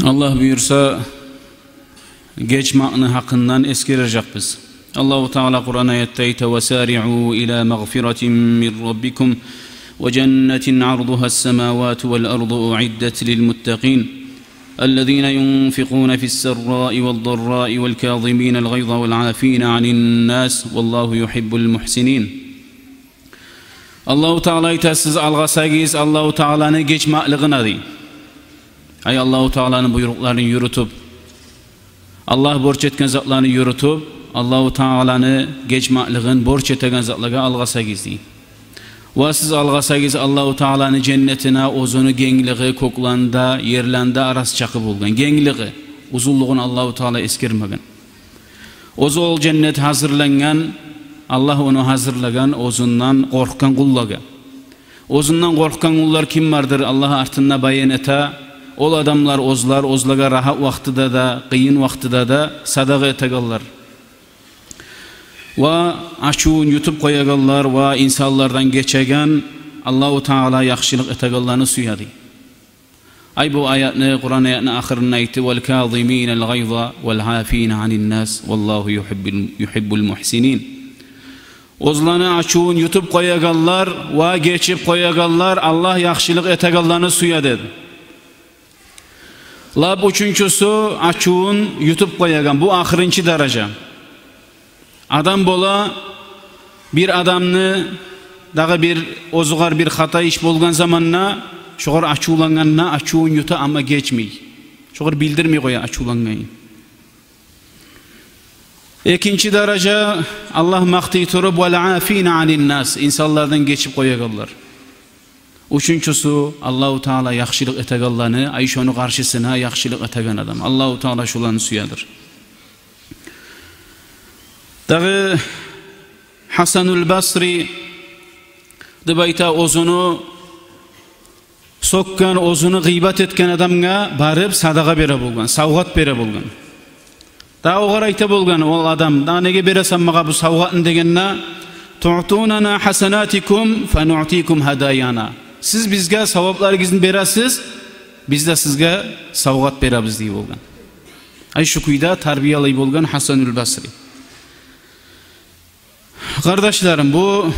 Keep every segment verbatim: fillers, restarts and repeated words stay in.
Аллагь буюрса, гечмакъны гьакъындан эсгережекбиз. Аллагьу Таала Къуран аятда айта: «Ва сариъу ила магъфиратин мин раббикум ва жаннатин ардугьас самавату вал арду уиддат лил муттакъин, аллазина юнфикъуна фис сарраи вад дарраи вал казиминал гъайза вал афина анин нас, валлагьу югьиббул мугьсинин». Аллагьу Таала айта: «Сиз алгъасагъыз Аллагьу Тааланы гечмакълыгъына», — дей. Ай, Аллагьу Тааланы буйрукъларын юрютюп, Аллагь борч этген затланы юрютюп, Аллагьу Тааланы гечмакълыгъын борч этеген затлагъа алгъасагъыз, дей. Ва сиз алгъасагъыз Аллагьу Тааланы женнетине, оьзюню генглиги кёклени де, ерлени де арасы чакъы болгъан. Генглиги, узунлугъун Аллагьу Таала эсгермеген. Оьзю ол женнет гьазирленген, Аллагь ону гьазирленген оьзюнден къоркъгъан къуллагъа. Оьзюнден къоркъгъан къуллар ким бардыр, Аллагь артында баян эте. Ол адамлар оьзлер, оьзлеге рагьат вакътиде де, къыйын вакътиде де садагъа этегенлер. Ва ачувун ютуп къоягъанлар ва инсанлардан гечеген, Аллагьу Таала яхшылыкъ этегенлени сюе, дей. Ай, бу аятны, Къуран аятны ахырында айтды: «Вал казиминал гъайза вал афина анин нас, валлагьу югьиббул, югьиббул мугьсинин». Оьзлени ачувун ютуп къоягъанлар ва гечип къоягъанлар Аллагь яхшылыкъ этегенлени сюе, деди. Лап уьчюнчюсю — ачувун ютуп къоягъан. Бу ахырынчы даража. Адам бола, бир адамны, дагъы бир оьзюгер бир хата иш болгъан заманда, шогъар ачувлангъанда, ачувун юта, амма гечмей. Шогъар билдирмей къоя ачувлангъанын. Экинчи даража, Аллагь макътай туруп: «Вал афина анин нас», инсанлардан гечип къоягъанлар. Уьчюнчюсю — Аллагьу Таала яхшылыкъ этегенлени, ай, шону къаршысына яхшылыкъ этеген адам. Аллагьу Таала шоланы сюедир. Дагъы Гьасанул Басри деп айта, оьзюню сёкген, оьзюню гъыйбат этген адамгъа барып садагъа бере болгъан, савгъат бере болгъан. Дагъы огъар айта болгъан ол адам: «Дагъы неге бересен магъа бу савгъатны?» — дегенде: «Туътунана гьасанатикум фа нуътикум гьадаяна». Сиз бизге савапларыгъызны бересиз, биз де сизге савгъат беребиз, дей болгъан. Ай, шу кюйде тарбиялай болгъан Гьасанул Басри. Къардашларым, бу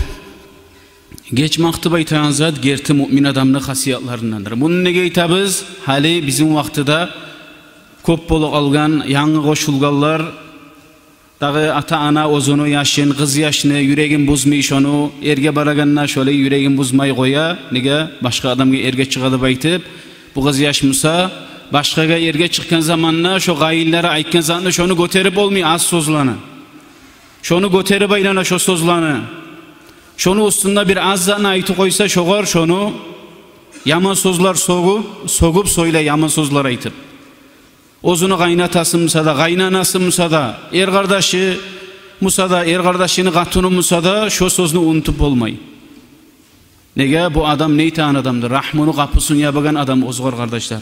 гечмакъ деп айтагъан зат герти муъмин адамны хасиятларындандыр. Муну неге айтабыз? Гьали бизин вакътиде кёп болуп къалгъан янгы къошулгъанлар, дагъы ата-ана оьзюню яшын, къыз яшны юрегин бузмай, шону эрге барагъанда шолай юрегин бузмай къоя. Неге? Башгъа адамгъа эрге чыгъа деп айтып, бу къыз яш буса, башгъагъа эрге чыкъгъан заманда шо къайынлары айтгъан затны, шону гётерип болмай, аз сёзлени. Шону гётерип айлана шо сёзлени. Шону уьстюнде бир аз затны айтып къойса, шогъар шону яман сёзлер сёгюп, сёгюп сёйлей, яман сёзлер айтып. Оьзюню къайнатасы буса да, къайнанасы буса да, эр къардашы буса да, эр къардашыны къатыны буса да, шо сёзню унутуп болмай. Неге? Бу адам нетеген адамдыр? Рагьмуну къапусун ябагъан адам оьзюгер, къардашлар.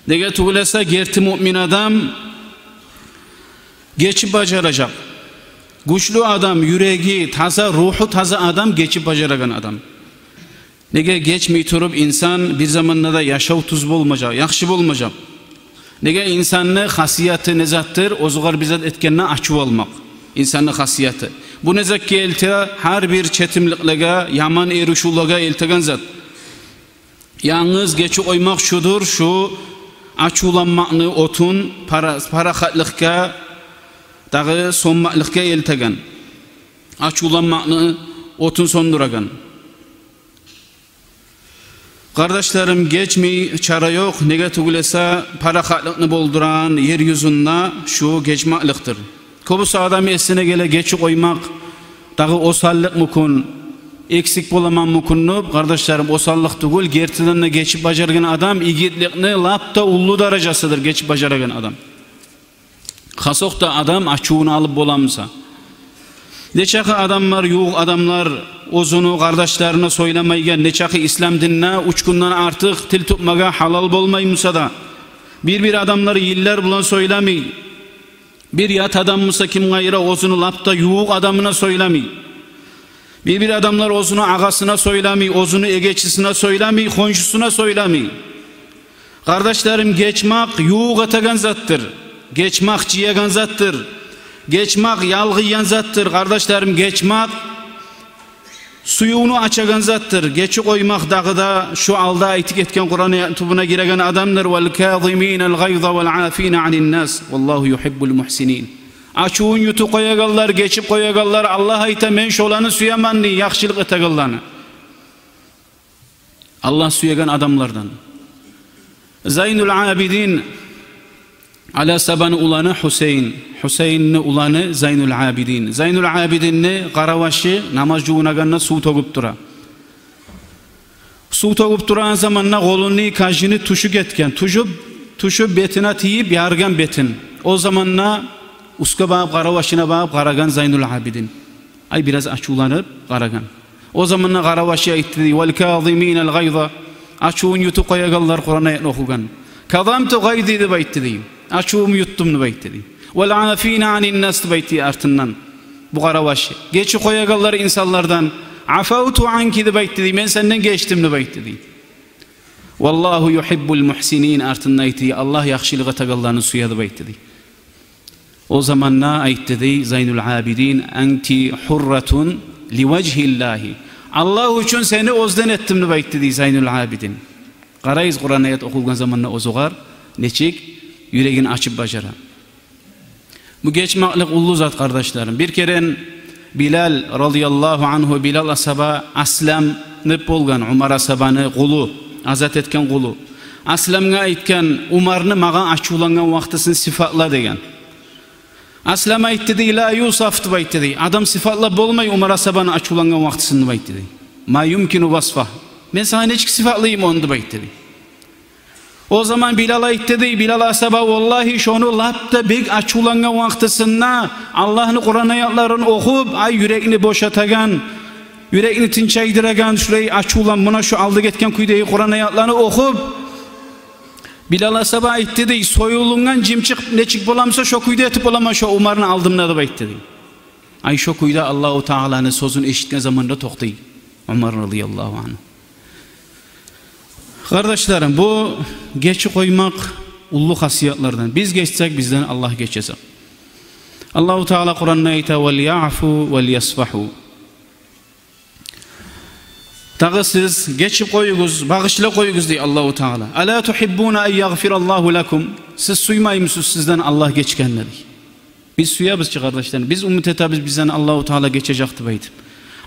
Неге тюгюл эсе, герти муъмин адам гечип бажаражакъ. Гючлю адам, юреги таза, ругьу таза адам гечип бажарагъан адам. Неге? Гечмей туруп инсан бир заманда да яшав тюз болмажакъ, яхшы болмажакъ. Неге? Инсанны хасияты не затдыр? Оьзюгер бир зат этгенде ачув алмакъ. Инсанны хасияты. Бу не затгъа элте? Гьар бир четимликлеге, яман эришивлеге элтеген зат. Янгыз гечип къоймакъ шудур, шу ачувланмакъны отун пара-, парахатлыкъгъа, дагъы сёнмекликге элтеген. Ачувланмакъны отун сёндюреген. Къардашларым, гечмей чара ёкъ. Неге тюгюл эсе, парахатлыкъны болдурагъан ер юзюнде шу гечмекликдир. Кёбюсю адам эсине геле гечип къоймакъ, дагъы осаллыкъ мюкюн, эксик боламан мюкюн деп. Къардашларым, осаллыкъ тюгюл, гертиден де гечип бажаргъан адам игитликни лап да уллу даражасыдыр, гечип бажарагъан адам. Хасокъда адам ачувун алып боламыса. Нечакъы адамлар, ювукъ адамлар оьзюню къардашларына сёйлемейген, нечакъы ислам динде уьч гюнден артыкъ тил тутмагъа гьалал болмаймыса да. Бир-бир адамлар йыллар булан сёйлемей. Бир ят адам буса, ким къайры, оьзюню лап да ювукъ адамына сёйлемей. Бир-бир адамлар оьзюню агъасына сёйлемей, оьзюню эгечисине сёйлемей, хоншусуна сёйлемей. Къардашларым, гечмакъ ювукъ этеген затдыр. Гечмакъ жыягъан затдыр. Гечмакъ ялгъыйгъан затдыр. Къардашларым, гечмакъ сюювню ачагъан затдыр. Гечип къоймакъ дагъы да шу алда айтып гетген Къуран аятны тюбюне гиреген адамдыр: «Вал казиминал гъайза вал афина анин нас, валлагьу югьиббул мугьсинин». Ачувун ютуп къоягъанлар, гечип къоягъанлар, Аллагь айта: «Мен шоланы сюемен», – дей, яхшылыкъ этегенлени. Аллагь сюеген адамлардан. Зайнул Абидин, Али асгьабаны уланы Гьусейин, Гьусейинни уланы Зайнул Абидин. Зайнул Абидинни къарабашы намаз жувунагъанда сув тёгюп тура. Сув тёгюп турагъан заманда къолуну кажыны тюшюп гетген, тюшюп, тюшюп бетине тийип, яргъан бетин. О заманда уьстге багъып, къарабашына багъып къарагъан Зайнул Абидин. Ай, бираз ачувланып къарагъан. О заманда къарабашы айтды дей: «Вал казиминал гъайза». Ачувун ютуп къоягъанлар Къуран аятны охугъан. «Казамту гъайзи», – деп айтды дей. Ачувумну ютдум деп айтды дей. «Вал афина анин нас», – деп айтды артындан бу къарабашы. Гечип къоягъанлар инсанлардан. «Афавту анки», – деп айтды дей. «Мен сенден гечдим», – деп айтды дей. «Валлагьу югьиббул мугьсинин», артында айтды дей. «Аллагь яхшылыкъ этегенлени сюе», – деп айтды дей. О заманда айтды дей Зайнул Абидин: «Анти гьурратун ли важгьиллагьи». «Аллагь учун сени оьзден этдим», – деп айтды дей Зайнул Абидин. Къарайсыз, Къуран аят охулгъан заманда оьзюгер нечик юрегин ачып бажара. Бу гечмеклик уллу зат, къардашларым. Бир керен Билал радияллагьу ангьу, Билал асгьаба асланып болгъан, Умар асгьабаны къулу, азат этген къулу. Асламгъа айтгъан: «Умарны магъа ачувлангъан вакътисин сыфатла», – деген. Аслам айтды дей: «Ла юсаф», – деп айтды дей. «Адам сыфатлап болмай Умар асгьабаны ачувлангъан вакътисин», – деп айтды дей. «Ма юмкину васфагь». «Мен сагъа нечик сыфатлайым ону?» – деп айтды дей. О заман Билал айтды дей, Билал асгьаба: «Валлагьи, шону лап да бек ачувлангъан вакътисинде Аллагьны Къуран аятларын охуп, ай, юрекни бошатагъан, юрекни тынчайдырагъан, шулай ачувлан, муна шу алда гетген кюйдеги Къуран аятланы охуп», – Билал асгьаба айтды дей, «союлунгъан жымчыкъ нечик боламса, шо кюйде этип боламан шо Умарны алдымда», – деп айтды дей. Ай, шо кюйде Аллагьу Тааланы сёзюн эшитген заманда токътай Умар радияллагьу ангьу. Къардашларым, бу гечип къоймакъ уллу хасиятлардан. Биз гечсек, бизден Аллагь гечежек. Аллагьу Таала Къуранда айта: «Вал яъфу вал ясфагьу». Дагъы сиз гечип къоюгъуз, багъышлап къоюгъуз, дей Аллагьу Таала. «Ала тугьиббуна ан ягъфираллагьу лакум?» Сиз сюймеймисиз сизден Аллагь гечгенни, дей. Биз сюебиз чи, къардашларым. Биз умут этебиз бизден Аллагьу Таала гечежек деп айтып.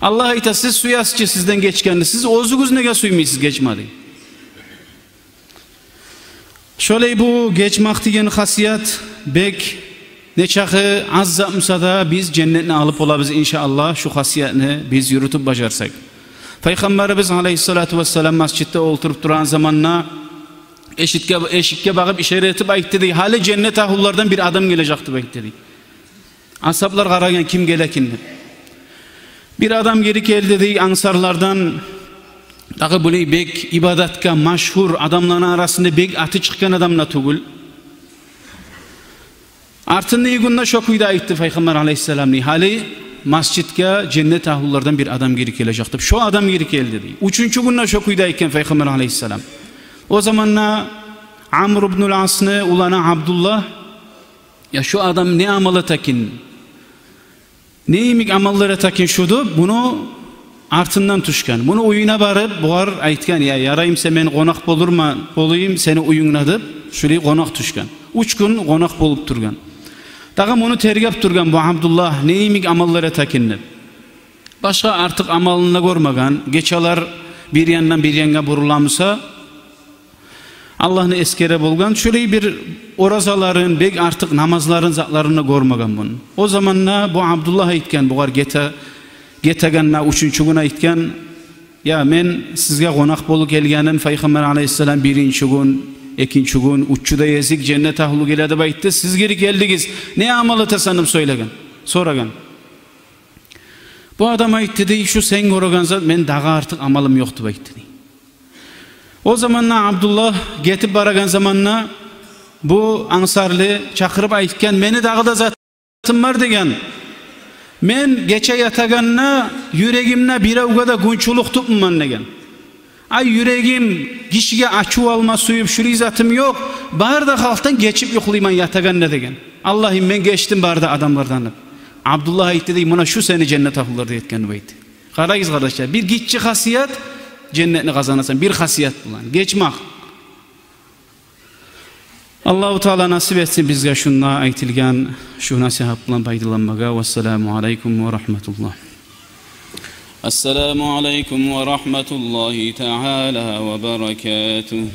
Аллагь айта: «Сиз сюесиз чи сизден гечгенни. Сиз оьзюгюз неге сюймейсиз гечме?» – дей. Шолай бу гечмек деген хасият бек нечакъы аз зат буса да, биз женнетни алып болабыз, иншааллагь, шу хасиятны биз юрютюп бажарсакъ. Пайхаммарыбыз алайгьиссалату вассалам масжитде олтуруп турагъан заманда эшикге, эшикге багъып ишара этип айтды дей: «Гьали женнет агьлулардан бир адам гележек», – деп айтды дей. Асгьаблар къарагъан, ким геле экен деп. Бир адам гирип гелди дей ансарлардан. Дагъы булай бек ибадатгъа машгьур, адамланы арасында бек аты чыкъгъан адам да тюгюл. Артындагъы гюнде шо кюйде айтды Пайхаммар алайгьиссалам дей: «Гьали масжитге женнет агьлулардан бир адам гирип гележек», – деп. Шо адам гирип гелди дей. Уьчюнчю гюнде шо кюйде айтгъан Пайхаммар алайгьиссалам. О заманда Амр ибнул Асны уланы Абдуллагь: «Я, шу адам не амал эте экен? Не йимик амаллар эте экен шу?» – деп, муну артындан тюшген. Муну уьюне барып, бугъар айтгъан: «Я, ярай буса, мен къонакъ болурман, болайым сени уьюнге», – деп, шулай къонакъ тюшген. Уьч гюн къонакъ болуп тургъан. Дагъы муну тергеп тургъан бу Абдуллагь, не йимик амаллар эте экен деп. Башгъа артыкъ амалын да гёрмеген, гечелер бир яндан бир янгъа бурула буса, Аллагьны эсгере болгъан, шулай бир оразаларын, бек артыкъ намазларын, затларын да гёрмеген муну. О заманда бу Абдуллагь айтгъан, бугъар гете, гетегенде уьчюнчю гюн айтгъан: «Я, мен сизге къонакъ болуп гелгенмен, Пайхаммар алайгьиссалам, биринчи гюн, экинчи гюн, уьчюнчю де гезик женнет агьлу геле деп айтды. Сиз гирип гелдигиз. Не амал этесен?» – деп сёйлеген, сорагъан. Бу адам айтды дей: «Шу сен гёреген зат, мен дагъы артыкъ амалым ёкъ», – деп айтды дей. О заманда Абдуллагь гетип барагъан заманда бу ансарлы чакъырып айтгъан: «Мени дагъы да затым бар, – деген. – Мен гече ятагъанда юрегимде биревге де гюнчюлюк тутмайман», – деген. «Ай, юрегим, гишиге ачув алма сююп, шулай затым ёкъ. Бары да халкъдан гечип юхлайман ятагъанда», — деген. «Аллагьым, мен гечдим бары да адамлардан», — деп. Абдуллагь айтды дей: «Муна шу сени женнет агьлулардан этген», — деп айтды. Къарагъыз, къардашлар, бир гиччи хасият, женнетни къазанасан бир хасият булан. Гечмек. Аллагьу Таала насип этсин бизге шунда айтылгъан шу насигьат булан пайдаланмагъа. Вассаламу алайкум ва рагьматуллагь. Ассаламу алайкум ва рагьматуллагьи таала ва баракатугь.